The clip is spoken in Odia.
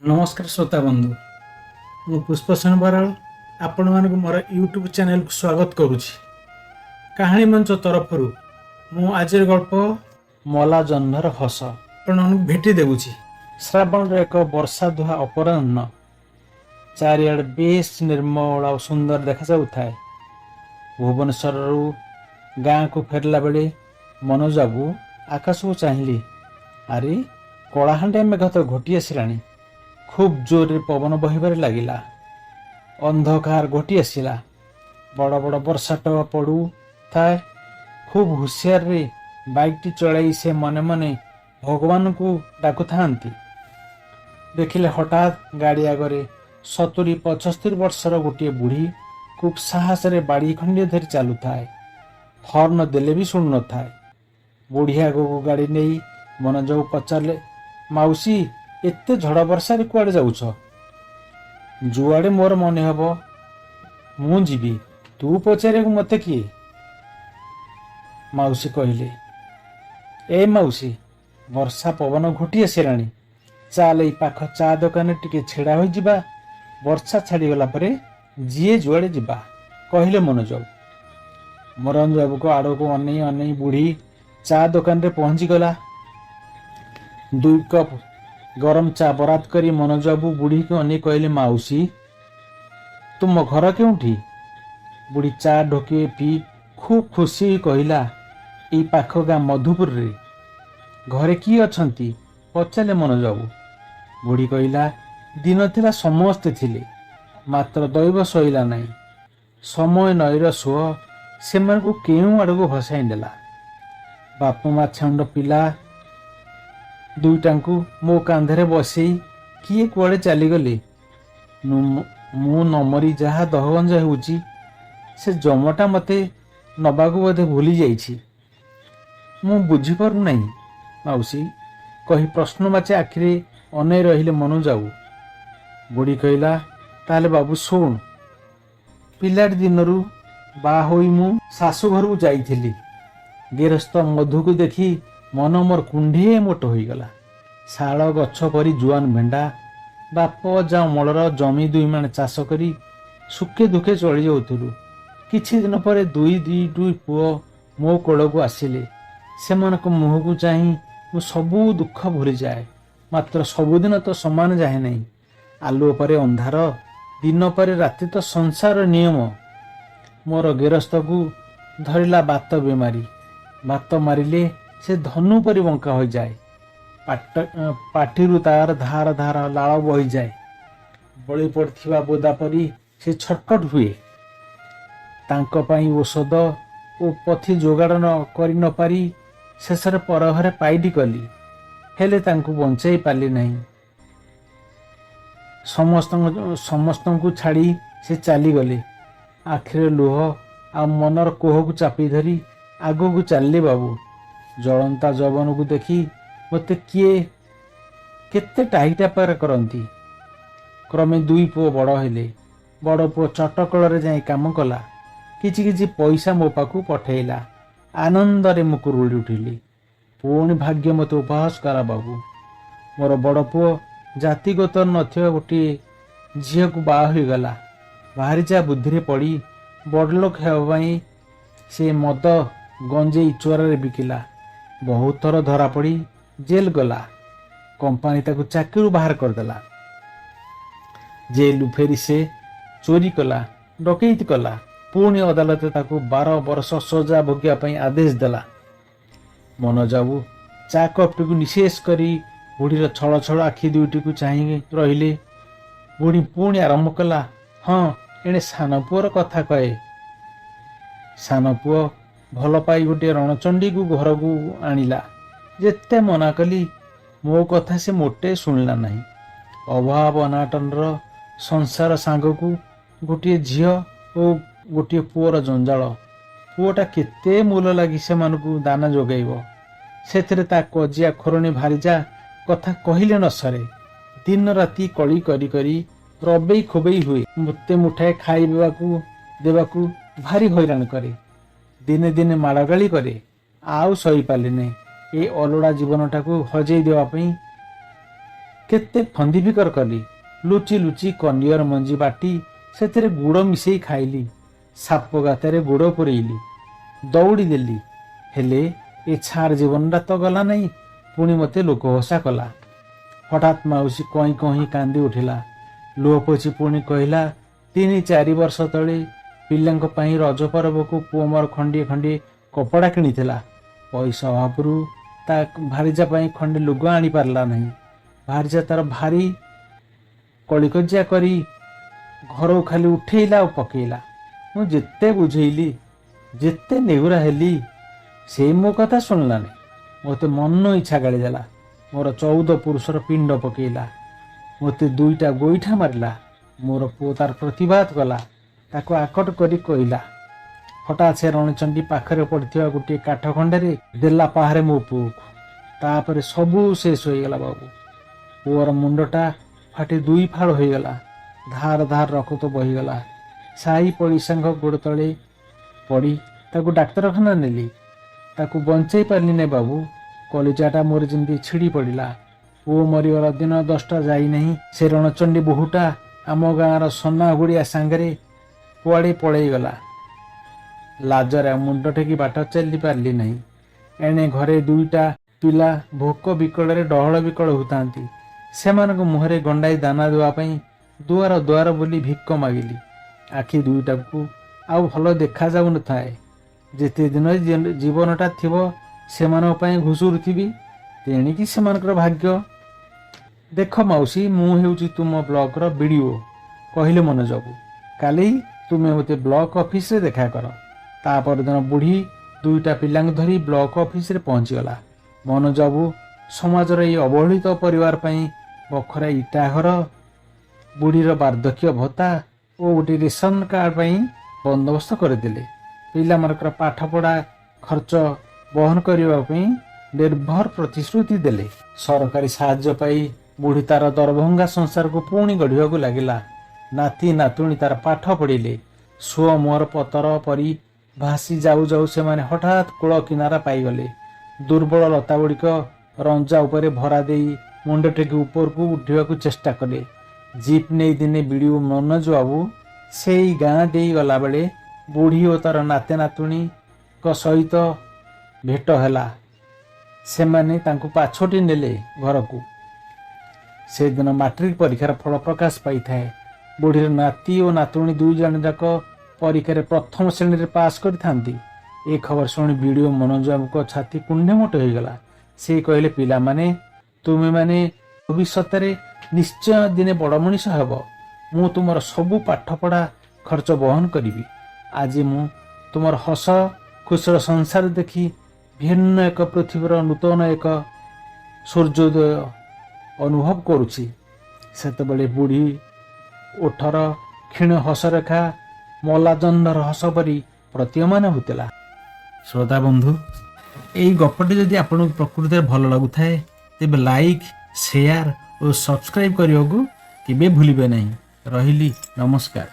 ନମସ୍କାର ଶ୍ରୋତା ବନ୍ଧୁ, ମୁଁ ପୁଷ୍ପସେନ ବରାଳ ଆପଣମାନଙ୍କୁ ମୋର ୟୁଟ୍ୟୁବ୍ ଚ୍ୟାନେଲକୁ ସ୍ୱାଗତ କରୁଛି। କାହାଣୀ ମଞ୍ଚ ତରଫରୁ ମୁଁ ଆଜିର ଗଳ୍ପ ମଲା ଜହ୍ନର ହସ ଆପଣମାନଙ୍କୁ ଭେଟି ଦେଉଛି। ଶ୍ରାବଣର ଏକ ବର୍ଷା ଧୁଆ ଅପରାହ୍ନ। ଚାରିଆଡ଼େ ବେଶ ନିର୍ମଳ ଆଉ ସୁନ୍ଦର ଦେଖାଯାଉଥାଏ। ଭୁବନେଶ୍ୱରରୁ ଗାଁକୁ ଫେରିଲା ବେଳେ ମନୋଜ ବାବୁ ଆକାଶକୁ ଚାହିଁଲେ। ଆରେ, କଳାହାଣ୍ଡିଆ ମେଘ ତ ଘୋଟି ଆସିଲାଣି। ଖୁବ୍ ଜୋରରେ ପବନ ବହିବାରେ ଲାଗିଲା। ଅନ୍ଧକାର ଘୋଟି ଆସିଲା। ବଡ଼ ବଡ଼ ବର୍ଷା ଟପା ପଡ଼ୁଥାଏ। ଖୁବ୍ ହୁସିଆରରେ ବାଇକ୍ଟି ଚଳାଇ ସେ ମନେ ମନେ ଭଗବାନଙ୍କୁ ଡାକୁଥାନ୍ତି। ଦେଖିଲେ, ହଠାତ୍ ଗାଡ଼ି ଆଗରେ 70-75 ବର୍ଷର ଗୋଟିଏ ବୁଢ଼ୀ ଖୁବ୍ ସାହସରେ ବାଡ଼ି ଖଣ୍ଡିଏ ଧରି ଚାଲୁଥାଏ। ହର୍ନ ଦେଲେ ବି ଶୁଣୁନଥାଏ। ବୁଢ଼ୀ ଆଗକୁ ଗାଡ଼ି ନେଇ ମନୋଜକୁ ପଚାରିଲେ, "ମାଉସୀ, ଏତେ ଝଡ଼ ବର୍ଷାରେ କୁଆଡ଼େ ଯାଉଛ?" "ଯୁଆଡ଼େ ମୋର ମନେ ହବ ମୁଁ ଯିବି। ତୁ ପଚାରିବାକୁ ମୋତେ କିଏ?" ମାଉସୀ କହିଲେ। "ଏ ମାଉସୀ, ବର୍ଷା ପବନ ଘୋଟି ଆସିଲାଣି। ଚାଲ, ଏଇ ପାଖ ଚା ଦୋକାନରେ ଟିକେ ଛିଡ଼ା ହୋଇଯିବା। ବର୍ଷା ଛାଡ଼ିଗଲା ପରେ ଯିଏ ଯୁଆଡ଼େ ଯିବା," କହିଲେ ମନୋଜ ବାବୁ। ମନୋଜ ବାବୁଙ୍କ ଆଡ଼କୁ ଅନେଇ ଅନେଇ ବୁଢ଼ୀ ଚା ଦୋକାନରେ ପହଞ୍ଚିଗଲା। ଦୁଇ କପ୍ ଗରମ ଚା ବରାଦ କରି ମନୋଜ ବାବୁ ବୁଢ଼ୀକୁ ଅନେଇ କହିଲେ, "ମାଉସୀ, ତୁମ ଘର କେଉଁଠି?" ବୁଢ଼ୀ ଚା ଢୋକିଏ ପିଇ ଖୁବ୍ ଖୁସି ହୋଇ କହିଲା, "ଏଇ ପାଖ ଗାଁ ମଧୁପୁରରେ।" "ଘରେ କିଏ ଅଛନ୍ତି?" ପଚାରିଲେ ମନୋଜ ବାବୁ। ବୁଢ଼ୀ କହିଲା, "ଦିନ ଥିଲା, ସମସ୍ତେ ଥିଲେ। ମାତ୍ର ଦୈବ ସହିଲା ନାହିଁ। ସମୟ ନଈର ସୁଅ ସେମାନଙ୍କୁ କେଉଁ ଆଡ଼କୁ ଭସାଇ ନେଲା। ବାପ ମା ଛେଉଣ୍ଡ ପିଲା ଦୁଇଟାଙ୍କୁ ମୋ କାନ୍ଧରେ ବସେଇ କିଏ କୁଆଡ଼େ ଚାଲିଗଲେ। ମୁଁ ନ ମରି ଯାହା ଦହଗଞ୍ଜ ହେଉଛି, ସେ ଯମଟା ମୋତେ ନବାକୁ ବୋଧେ ଭୁଲି ଯାଇଛି। ମୁଁ ବୁଝିପାରୁନାହିଁ ମାଉସୀ," କହି ପ୍ରଶ୍ନବାଚୀ ଆଖିରେ ଅନେଇ ରହିଲେ ମନୋଜ ବାବୁ। ବୁଢ଼ୀ କହିଲା, "ତାହେଲେ ବାବୁ ଶୁଣ। ପିଲାଟି ଦିନରୁ ବାହା ହୋଇ ମୁଁ ଶାଶୁ ଘରକୁ ଯାଇଥିଲି। ଗେରସ୍ତ ମଧୁକୁ ଦେଖି ମନ ମୋର କୁଣ୍ଢିଏ ମୋଟ ହୋଇଗଲା। ଶାଳ ଗଛ ପରି ଜୁଆନ ଭେଣ୍ଡା। ବାପ ଅଜା ଅମଳର ଜମି ଦୁଇମାଣ ଚାଷ କରି ସୁଖେ ଦୁଃଖେ ଚଳି ଯାଉଥିଲୁ। କିଛି ଦିନ ପରେ ଦୁଇ ଦୁଇଟି ପୁଅ ମୋ କୋଳକୁ ଆସିଲେ। ସେମାନଙ୍କ ମୁହଁକୁ ଚାହିଁ ମୁଁ ସବୁ ଦୁଃଖ ଭୁଲିଯାଏ। ମାତ୍ର ସବୁଦିନ ତ ସମାନ ଯାଏ ନାହିଁ। ଆଲୁଅ ପରେ ଅନ୍ଧାର, ଦିନ ପରେ ରାତି ତ ସଂସାର ନିୟମ। ମୋର ଗେରସ୍ତକୁ ଧରିଲା ବାତ ବେମାରୀ। ବାତ ମାରିଲେ ସେ ଧନୁ ପରି ବଙ୍କା ହୋଇଯାଏ। ପାଟିରୁ ତାର ଧାର ଧାର ଲାଳ ବହିଯାଏ। ବଳି ପଡ଼ିଥିବା ବୋଦା ପରି ସେ ଛଟପଟ ହୁଏ। ତାଙ୍କ ପାଇଁ ଔଷଧ ଓ ପଥି ଯୋଗାଡ଼ ନ କରି ନ ପାରି ଶେଷରେ ପର ଘରେ ପାଇଟି କଲି। ହେଲେ ତାଙ୍କୁ ବଞ୍ଚାଇ ପାରିଲି ନାହିଁ। ସମସ୍ତଙ୍କୁ ଛାଡ଼ି ସେ ଚାଲିଗଲେ।" ଆଖିରେ ଲୁହ ଆଉ ମନର କୋହକୁ ଚାପି ଧରି ଆଗକୁ ଚାଲିଲେ ବାବୁ। "ଜଳନ୍ତା ଯବନକୁ ଦେଖି ମୋତେ କିଏ କେତେ ଟାହି ଟାପରା କରନ୍ତି। କ୍ରମେ ଦୁଇ ପୁଅ ବଡ଼ ହେଲେ। ବଡ଼ ପୁଅ ଚଟକଳରେ ଯାଇ କାମ କଲା। କିଛି କିଛି ପଇସା ମୋ ପାଖକୁ ପଠେଇଲା। ଆନନ୍ଦରେ ମୁଁ କୁରୁଳି ଉଠିଲି। ପୁଣି ଭାଗ୍ୟ ମୋତେ ଉପହାସ କଲା ବାବୁ। ମୋର ବଡ଼ ପୁଅ ଜାତିଗତ ନଥିବା ଗୋଟିଏ ଝିଅକୁ ବାହା ହୋଇଗଲା। ଭାରିଯା ବୁଦ୍ଧିରେ ପଡ଼ି ବଡ଼ଲୋକ ହେବା ପାଇଁ ସେ ମଦ ଗଞ୍ଜେଇ ଚୋରାରେ ବିକିଲା। ବହୁତ ଥର ଧରାପଡ଼ି ଜେଲ୍ ଗଲା। କମ୍ପାନୀ ତାକୁ ଚାକିରିରୁ ବାହାର କରିଦେଲା। ଜେଲରୁ ଫେରି ସେ ଚୋରି କଲା, ଡକେଇତି କଲା। ପୁଣି ଅଦାଲତ ତାକୁ 12 ବର୍ଷ ସଜା ଭୋଗିବା ପାଇଁ ଆଦେଶ ଦେଲା।" ମନୋଜ ବାବୁ ଚା କପ୍ଟିକୁ ନିଃଶେଷ କରି ବୁଢ଼ୀର ଛଳ ଛଳ ଆଖି ଦୁଇଟିକୁ ଚାହିଁ ରହିଲେ। ବୁଢ଼ୀ ପୁଣି ଆରମ୍ଭ କଲା, "ହଁ, ଏଣେ ସାନ ପୁଅର କଥା କହେ। ସାନ ପୁଅ ଭଲ ପାଇ ଗୋଟିଏ ରଣଚଣ୍ଡୀକୁ ଘରକୁ ଆଣିଲା। ଯେତେ ମନା କଲି, ମୋ କଥା ସେ ମୋଟେ ଶୁଣିଲା ନାହିଁ। ଅଭାବ ଅନାଟନର ସଂସାର ସାଙ୍ଗକୁ ଗୋଟିଏ ଝିଅ ଓ ଗୋଟିଏ ପୁଅର ଜଞ୍ଜାଳ। ପୁଅଟା କେତେ ମୂଲ ଲାଗି ସେମାନଙ୍କୁ ଦାନା ଯୋଗାଇବ? ସେଥିରେ ତା କଜିଆ ଖୋରଣୀ ଭାରିଯା କଥା କହିଲେ ନ ସରେ। ଦିନ ରାତି କଳି କରି କରି ରବେଇ ଖୋବେଇ ହୁଏ। ମୋତେ ମୁଠାଏ ଖାଇବାକୁ ଦେବାକୁ ଭାରି ହଇରାଣ କରେ। ଦିନେ ଦିନେ ମାଡ଼ଗାଳି କରେ। ଆଉ ସହିପାରିଲି ନାହିଁ। ଏ ଅଲୋଡ଼ା ଜୀବନଟାକୁ ହଜେଇ ଦେବା ପାଇଁ କେତେ ଫନ୍ଦିଫିକର କଲି। ଲୁଚି ଲୁଚି କନିଅର ମଞ୍ଜି ବାଟି ସେଥିରେ ଗୁଡ଼ ମିଶେଇ ଖାଇଲି। ସାପ ଗାତରେ ଗୋଡ଼ ପୁରେଇଲି, ଦଉଡ଼ି ଦେଲି। ହେଲେ ଏ ଛାର ଜୀବନଟା ତ ଗଲା ନାହିଁ, ପୁଣି ମୋତେ ଲୋକହସା କଲା। ହଠାତ୍ ମାଉସୀ କଇଁ କଇଁ କାନ୍ଦି ଉଠିଲା। ଲୁହ ପୋଛି ପୁଣି କହିଲା, 3-4 ବର୍ଷ ତଳେ ପିଲାଙ୍କ ପାଇଁ ରଜ ପରବକୁ ପୁଅ ମୋର ଖଣ୍ଡିଏ ଖଣ୍ଡିଏ କପଡ଼ା କିଣିଥିଲା। ପଇସା ଅଭାବରୁ ତା ଭାରିଜା ପାଇଁ ଖଣ୍ଡେ ଲୁଗା ଆଣିପାରିଲା ନାହିଁ। ଭାରିଜା ତାର ଭାରି କଳିକଜିଆ କରି ଘରକୁ ଖାଲି ଉଠେଇଲା ଆଉ ପକେଇଲା। ମୁଁ ଯେତେ ବୁଝେଇଲି, ଯେତେ ନେହୁରା ହେଲି, ସେ ମୋ କଥା ଶୁଣିଲାନି। ମୋତେ ମନ ଇଚ୍ଛା ଗାଳିଦେଲା। ମୋର 14 ପୁରୁଷର ପିଣ୍ଡ ପକେଇଲା। ମୋତେ 2ଟା ଗୋଇଠା ମାରିଲା। ମୋର ପୁଅ ତାର ପ୍ରତିବାଦ କଲା, ତାକୁ ଆକଟ କରି କହିଲା। ହଠାତ୍ ସେ ରଣଚଣ୍ଡୀ ପାଖରେ ପଡ଼ିଥିବା ଗୋଟିଏ କାଠ ଖଣ୍ଡରେ ଦେଲା ପାହାରେ ମୋ ପୁଅକୁ। ତାପରେ ସବୁ ଶେଷ ହୋଇଗଲା ବାବୁ। ପୁଅର ମୁଣ୍ଡଟା ଫାଟି 2 ଫାଳ ହୋଇଗଲା। ଧାର ଧାର ରକ୍ତ ବହିଗଲା। ସାହି ପଡ଼ିଶାଙ୍କ ଗୋଡ଼ ତଳେ ପଡ଼ି ତାକୁ ଡାକ୍ତରଖାନା ନେଲି। ତାକୁ ବଞ୍ଚେଇ ପାରିଲି ନାହିଁ ବାବୁ। କଲିଜାଟା ମୋର ଯେମିତି ଛିଡ଼ି ପଡ଼ିଲା। ପୁଅ ମରିବାର ଦିନ 10ଟା ଯାଇନାହିଁ, ସେ ରଣଚଣ୍ଡୀ ବୋହୂଟା ଆମ ଗାଁର ସନା ଗୁଡ଼ିଆ ସାଙ୍ଗରେ କୁଆଡ଼େ ପଳେଇଗଲା। ଲାଜରେ ଆଉ ମୁଣ୍ଡ ଟେକି ବାଟ ଚାଲି ପାରିଲି ନାହିଁ। ଏଣେ ଘରେ 2ଟା ପିଲା ଭୋକ ବିକଳରେ ଡହଳ ବିକଳ ହେଉଥାନ୍ତି। ସେମାନଙ୍କ ମୁହଁରେ ଗଣ୍ଡାଇ ଦାନା ଦେବା ପାଇଁ ଦୁଆର ଦୁଆର ବୋଲି ଭିକ ମାଗିଲି। ଆଖି ଦୁଇଟାକୁ ଆଉ ଭଲ ଦେଖାଯାଉନଥାଏ। ଯେତେ ଦିନ ଜୀବନଟା ଥିବ ସେମାନଙ୍କ ପାଇଁ ଘୁଷୁରୁଥିବି, ତେଣିକି ସେମାନଙ୍କର ଭାଗ୍ୟ। ଦେଖ ମାଉସୀ, ମୁଁ ହେଉଛି ତୁମ ବ୍ଲକର ବିଡ଼ିଓ, କହିଲେ ମନୋଜ ବାବୁ। କାଲି ତୁମେ ମୋତେ ବ୍ଲକ ଅଫିସରେ ଦେଖା କର। ତା ପରଦିନ ବୁଢ଼ୀ 2ଟା ପିଲାଙ୍କୁ ଧରି ବ୍ଲକ ଅଫିସରେ ପହଞ୍ଚିଗଲା। ମନୋଜ ବାବୁ ସମାଜର ଏଇ ଅବହେଳିତ ପରିବାର ପାଇଁ ବଖରା ଇଟା ଘର, ବୁଢ଼ୀର ବାର୍ଦ୍ଧକ୍ୟ ଭତ୍ତା ଓ ଗୋଟିଏ ରେସନ କାର୍ଡ଼ ପାଇଁ ବନ୍ଦୋବସ୍ତ କରିଦେଲେ। ପିଲାମାନଙ୍କର ପାଠପଢ଼ା ଖର୍ଚ୍ଚ ବହନ କରିବା ପାଇଁ ନିର୍ଭର ପ୍ରତିଶ୍ରୁତି ଦେଲେ। ସରକାରୀ ସାହାଯ୍ୟ ପାଇ ବୁଢ଼ୀ ତାର ଦରଭଙ୍ଗା ସଂସାରକୁ ପୁଣି ଗଢ଼ିବାକୁ ଲାଗିଲା। ନାତି ନାତୁଣୀ ତାର ପାଠ ପଢ଼ିଲେ। ସୁଅ ମୁହଁର ପତର ପରି ଭାସି ଯାଉ ଯାଉ ସେମାନେ ହଠାତ୍ କୂଳ କିନାରା ପାଇଗଲେ। ଦୁର୍ବଳ ଲତାଗୁଡ଼ିକ ରଞ୍ଜା ଉପରେ ଭରା ଦେଇ ମୁଣ୍ଡ ଟେକି ଉପରକୁ ଉଠିବାକୁ ଚେଷ୍ଟା କଲେ। ଜିପ୍ ନେଇ ଦିନେ ବିଡ଼ିଓ ମନୋଜ ବାବୁ ସେଇ ଗାଁ ଦେଇ ଗଲାବେଳେ ବୁଢ଼ୀ ଓ ତାର ନାତି ନାତୁଣୀଙ୍କ ସହିତ ଭେଟ ହେଲା। ସେମାନେ ତାଙ୍କୁ ପାଛୋଟି ନେଲେ ଘରକୁ। ସେଦିନ ମାଟ୍ରିକ ପରୀକ୍ଷାର ଫଳ ପ୍ରକାଶ ପାଇଥାଏ। ବୁଢ଼ୀର ନାତି ଓ ନାତୁଣୀ 2 ଜଣ ଯାକ ପରୀକ୍ଷାରେ ପ୍ରଥମ ଶ୍ରେଣୀରେ ପାସ୍ କରିଥାନ୍ତି। ଏ ଖବର ଶୁଣି ବିଡ଼ିଓ ମନୋଜ ବାବୁଙ୍କ ଛାତି କୁଣ୍ଢେମୋଟ ହୋଇଗଲା। ସେ କହିଲେ, ପିଲାମାନେ, ତୁମେମାନେ ଭବିଷ୍ୟତରେ ନିଶ୍ଚୟ ଦିନେ ବଡ଼ ମଣିଷ ହେବ। ମୁଁ ତୁମର ସବୁ ପାଠପଢ଼ା ଖର୍ଚ୍ଚ ବହନ କରିବି। ଆଜି ମୁଁ ତୁମର ହସ ଖୁସିର ସଂସାର ଦେଖି ଭିନ୍ନ ଏକ ପୃଥିବୀର ନୂତନ ଏକ ସୂର୍ଯ୍ୟୋଦୟ ଅନୁଭବ କରୁଛି। ସେତେବେଳେ ବୁଢ଼ୀ ଓଠର କ୍ଷୀଣ ହସରେଖା ମଲାଜହ୍ନର ହସ ପରି ପ୍ରତୀୟମାନ ହେଉଥିଲା। ଶ୍ରୋତା ବନ୍ଧୁ, ଏଇ ଗପଟି ଯଦି ଆପଣଙ୍କୁ ପ୍ରକୃତରେ ଭଲ ଲାଗୁଥାଏ, ତେବେ ଲାଇକ୍, ସେୟାର ଓ ସବସ୍କ୍ରାଇବ୍ କରିବାକୁ କେବେ ଭୁଲିବେ ନାହିଁ। ରହିଲି, ନମସ୍କାର।